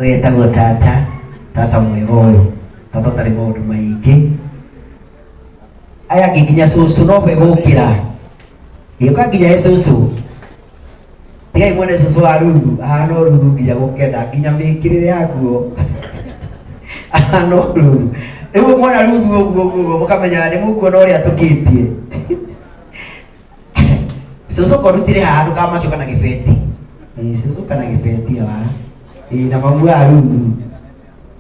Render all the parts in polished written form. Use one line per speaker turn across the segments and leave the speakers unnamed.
Ũyũ etagwo tata, tata mwega ũyũ, tata ũtarĩ maũndũ maingĩ. Aya angĩ nginya cũcũ no we gũkĩra. Gĩũka nginya he cũcũ. Tigai mwene cũcũ wa Ruthu, ahana o Ruthu nginya gũkena, nginya mĩkĩrĩre ya nguo. Ahana o Ruthu. Rĩu mwona Ruthu ũguo ũguo mũkamenya nĩ mũkuona ũrĩa atũkĩtie. Cũcũ korutire haha ndũkamakio kana gĩbeti. Ĩĩ cũcũ kana gĩbeti haha. Ĩĩ na mamu wa Ruthu.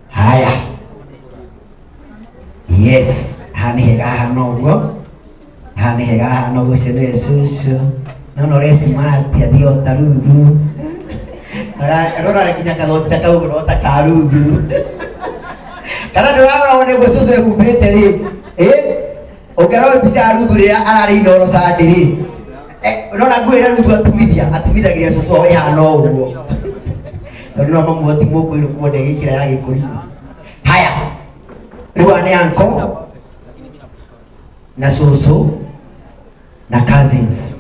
Haya. Yes, haha nĩ hega haha noguo. Haha nĩ hega haha noguo ũcio nĩwe cũcũ. Nona ũrĩa smart athiĩ o ta Ruthu. Rora nginya kagoti ta kau no ta ka Ruthu. Kana ndũrarora wone ũguo cũcũ ehumbĩte rĩ. Ĩ ũngĩrora mbica ya Ruthu rĩrĩa ararĩ Inooro Sunday rĩ. Nona nguo ĩrĩa Ruthu atumithia, atumithagĩria cũcũ wao ĩhana o ũguo. Tondũ no mamu ti mũkũirũ kuo ndegĩkĩra ya gĩkũrinũ. Haya. Rĩu aya nĩ uncle na cũcũ na cousins.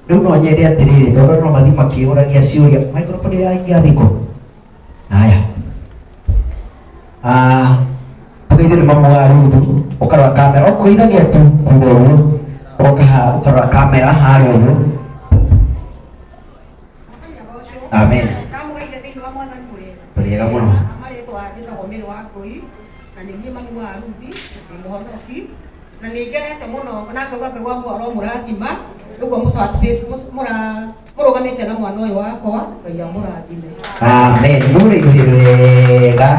Rĩu no nyende atĩrĩrĩ tondũ no mathiĩ makĩũragia ciũria microphone ya ingĩathikwo. Haya. Ah, tũgeithio nĩ mamu wa Ruthu ũkarora kamera ũkũgeithania tu kuga ũguo ũgoka haha ũkarora kamera harĩa ũguo. Amen.
Ndamũgeithia thĩinĩ wa mwathani mũrĩega.
Tũrĩega mũno.
Marĩtwa njĩtagwo Mary wa Ngũi na nĩ niĩ mami wa Ruthi ndĩ mũhonoki na nĩ ngenete mũno na ngaigua Ngai wa muoyo aromũrathima ũguo mũrũgamĩte na mwana ũyũ wakwa Ngai amũrathime.
Amen. Mũrĩithi wega.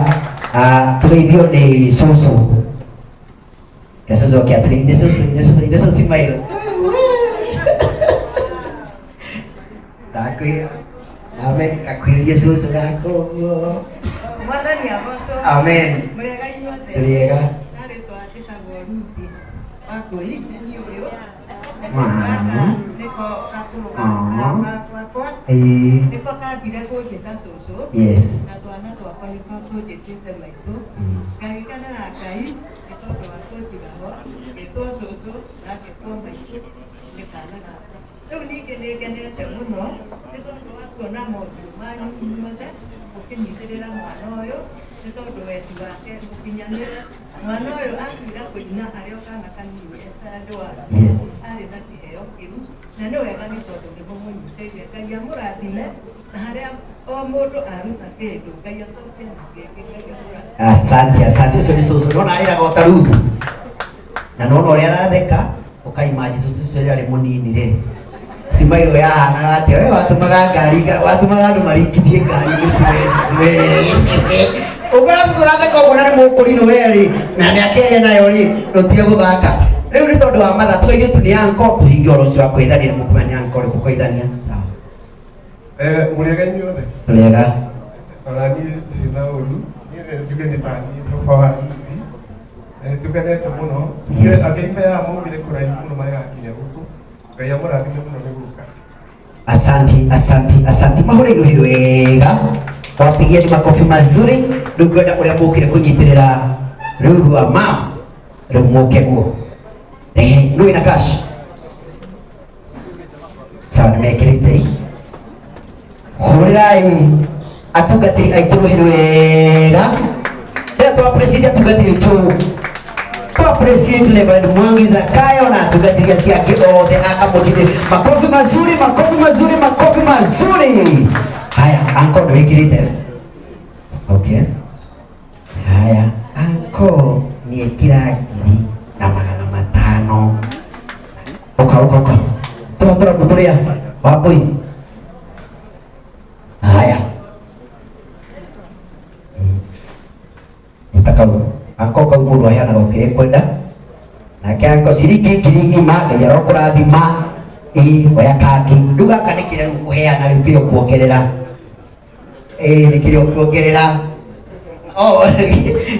Ah, tũgeithio nĩ cũcũ. Ke cũcũ oke atĩrĩ, nĩ cũcũ, nĩ cũcũ, nĩ cũcũ smile. Ndakwĩra. Amen. Gakuhĩrĩrie cũcũ gaka ũguo.
Mwathani agocwo.
Amen.
Mũrĩega inyuothe.
Tũrĩega.
Marĩtwa njĩtagwo Ruthi wa Ngũi, nĩ niĩ ũyũ.
Ah.
Nĩko gakũrũ
Ah.
gakwa.
Ĩĩ.
Nĩko kambire kũnjĩta cũcũ.
Yes.
Na twana twakwa nĩko tũnjĩtĩte maitũ.
Mm.
Ngagĩkenera Ngai nĩ tondũ wa kũnjiga ho, ngetwo cũcũ na ngetwo maitũ nĩ kana gakwa. Rĩu ningĩ nĩ ngenete mũno nĩ tondũ wa kuona mothiũ manyu inyuothe mũkĩnyitĩrĩra mwana ũyũ nĩ tondũ wendi wake mũkinyanĩre. Mwana ũyũ akiuga kũina arĩ o kana kanini e standard one.
Yes.
Arĩ na kĩheo kĩu na nĩ wega nĩ tondũ nĩ mũmũnyitĩire. Ngai amũrathime na harĩa o mũndũ aruta kĩndũ Ngai acokie na kĩngĩ. Ngai amũrathime.
Asante, asante. Ũcio nĩ cũcũ. Nona arĩraga o ta Ruthu. Na nona ũrĩa aratheka, ũkaimanji cũcũ ũcio rĩrĩa arĩ mũnini rĩ. Cimairwo yahanaga atĩa? We watũmaga ngari, watũmaga andũ maringithie ngari mĩtwe. Ũngĩona cũcũ ũratheka ũguo na nĩ mũkũrinũ we rĩ, na mĩaka ĩrĩa nayo rĩ, ndũtige gũthaka. Rĩu nĩ tondũ wa matha tũgeithio tu nĩ anko, tũhinge ũhoro ũcio wa kwĩthania nĩ mũkũmenya nĩ anko ũrĩkũ kweithania. Sawa.
Eh, mũrĩega inyuothe.
Tũrĩega.
Ona niĩ ciĩna ũru, niĩ nĩ njuge nĩ taniĩ baba wa Ruthi. Na nĩ tũkenete mũno.
Yes.
Angĩ aimea maumire kũraihu mũno magĩgakinya gũkũ. Ngai amũrathime mũno nĩ gũka.
Asanti, asanti, asanti. Mahũre iruhi wega. Wapigieni makofi mazuri. Rĩu ngwenda ũrĩa mũkire kũnyitĩrĩra Ruth wa mam. Rĩu mũke guo. Eh, nũ wĩna cash? Sawa, nĩmekĩrĩte. Hũrĩrai atungatĩri aitũ rũhĩ rwega. Rĩrĩa twa appreciate atungatĩri aitũ twa appreciate Reverend Mwangi Zakayo na atungatĩri acio angĩ othe a Kamũtĩ. Makofi mazuri, makofi mazuri, makofi mazuri. Haya, anko nĩ wĩkĩrĩte? Okay. Haya, anko nĩekĩra 1500. Ũka, ũka, ũka. Tũra, tũra, mũtũrĩa. Wambũi. Haya. Nĩ ta kau. Anko kau mũndũ aheanaga o kĩrĩa ekwenda. Nake anko ciringi 10,000 Ngai arokũrathima. Ĩĩ, oya kangĩ. Rĩu gaka nĩ kĩrĩa rĩu ũkũheana rĩu kĩrĩa ũkuongerera. Ĩĩ, nĩ kĩrĩa ũkuongerera. Oh,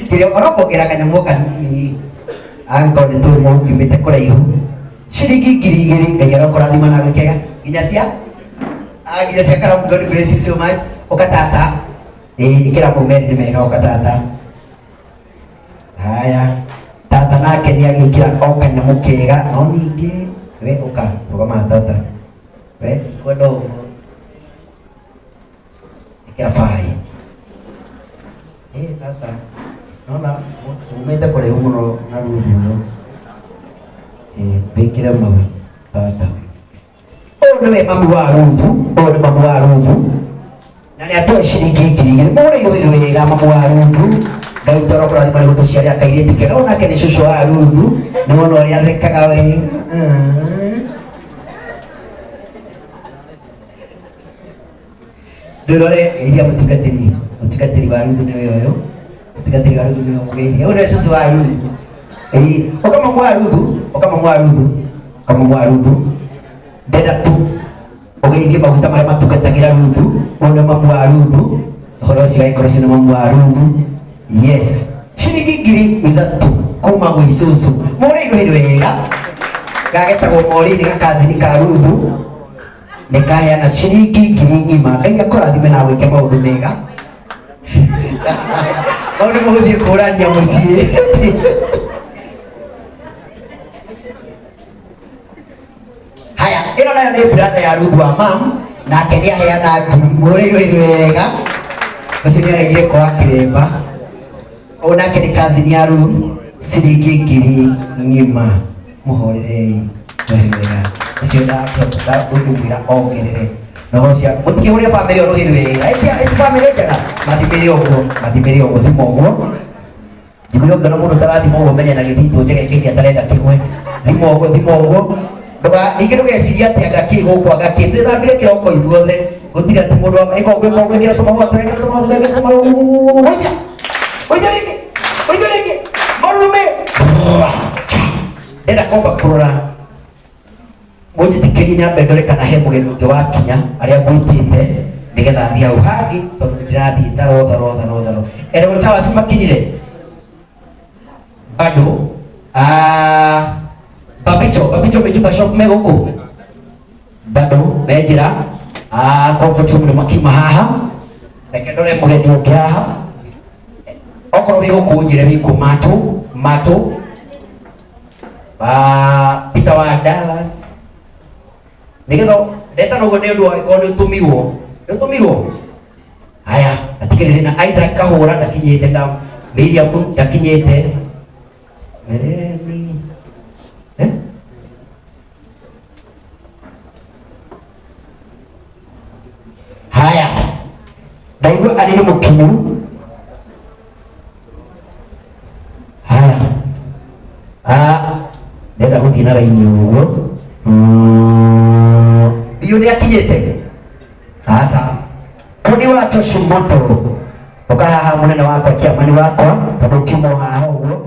kĩrĩa ũrokuongerera kanyamũ kanini. Anko nĩ tũĩ mũkiumĩte kũraihu. Ciringi 2000 Ngai arokũrathima na gwĩkega. Nginya cia? Ah, nginya cia karamu. God bless you so much. Ũka tata. Ĩĩ, ĩkĩra mau merĩ nĩ mega ũka tata. Haya. Tata nake nĩ agĩkĩra o kanyamũ kega no ningĩ we ũka rũgama tata. We ndikwenda ũguo. Ĩkĩra bai. Ĩ tata nona umĩte kũraihu mũno na Ruthu ũyũ. Ĩ mbĩkĩre mau tata. Ũyũ nĩwe mami wa Ruthu, ũyũ nĩ mami wa Ruthu na nĩ atoe ciringi 2,000. Mũhũre irũĩ wega mami wa Ruthu. Ngai toro kũrathima nĩ gũtũciarĩra kairĩtu kega. Onake nĩ cũcũ wa Ruthu, nĩ wona ũrĩa athekaga wega. Ndũrore geithia mũtungatĩri, mũtungatĩri wa Ruthu nĩwe ũyũ, mũtungatĩri wa Ruthu nĩwe mũgeithia. Ũyũ nĩwe cũcũ wa Ruthu. Ĩĩ, ũka mamu wa Ruthu, ũka mamu wa Ruthu, ũka mamu wa Ruthu. Ndenda tu ũgeithie maguta marĩa matungatagĩra Ruthu. Ũyũ nĩ mamu wa Ruthu. Ũhoro ũcio angĩkorwo ũcio nĩ mamu wa Ruthu. Yes. Ciringi 3,000 kuma gwĩ cũcũ. Mũhũre irũhĩ wega. Gagetagwo Maureen gakazini ka Ruthu. Nĩkaheana ciringi 1,000. Ngai akũrathime na agwĩke maũndũ mega. Mau nĩ mũgũthiĩ kũrania mũciĩ. Haya, ĩno nayo nĩ brother ya Ruth wa mam, nake nĩ aheana ngiri. Mũhũre irũhĩ wega. Ũcio nĩ aregire kwa kĩremba. Ũyũ nake nĩ cousin ya Ruth, ciringi 1,000. Mũhorerei rũhĩ wega. Ũcio ndakĩhota ndũngĩmwĩra ongerere. Na ũhoro ũcio mũtikĩhũre bamĩrĩ ĩyo rũhĩ wega. Ĩti bamĩrĩ njega. Mathimĩre ũguo, mathimĩre ũguo, thima ũguo. Njiguire ũngĩona mũndũ ũtarathima ũguo menye na gĩthitũ njege kĩngĩ atarenda kĩgwe. Thima ũguo, thima ũguo. Ndũga ningĩ ndũgecirie atĩ anga kĩ gũkũ anga kĩ. Twĩthambire kĩroko ithuothe. Gũtirĩ atĩ mũndũ wa ĩka ũguo, ĩka ũguo, ĩkĩra tũmahũa, ĩkĩra tũmahũa, ĩkĩra tũmahũa. Ũinya. Ũinya rĩngĩ. Ũinya rĩngĩ. Marume. Ndĩrenda kwamba kũrora mũnjĩtĩkĩrie nyambe ndore kana he mũgeni ũngĩ wakinya arĩa ngwĩtĩte nĩgetha thiĩ hau hangĩ tondũ nĩndĩrathiĩ tharo tharo tharo tharo. Elgon Towers makinyire bado. Babito, Babito Mitumba shop me gũkũ bado me njĩra. Comfort room nĩ makiuma haha. Reke ndore mũgeni ũngĩ haha. Okorwo wĩ gũkũ njĩre wĩ kũ. Matũ, Matũ. Peter wa Dallas nigetha ndetana ũguo nĩ ũndũ wa ĩkorwo nĩ ũtũmirwo, nĩ ũtũmirwo. Haya, hatikĩrĩ thĩna. Isaac Kahũra ndakinyĩte na Miriam ndakinyĩte. Mereni. Eh? Haya, ndaigua arĩ nĩ mũkinyu. Haya, ndĩrenda gũthiĩ na raini ũguo. Biũ nĩ akinyĩte. Aca Tony wa Toshimoto, ũka haha mũnene wakwa, chairman wakwa, tondũ kiuma o haha ũguo.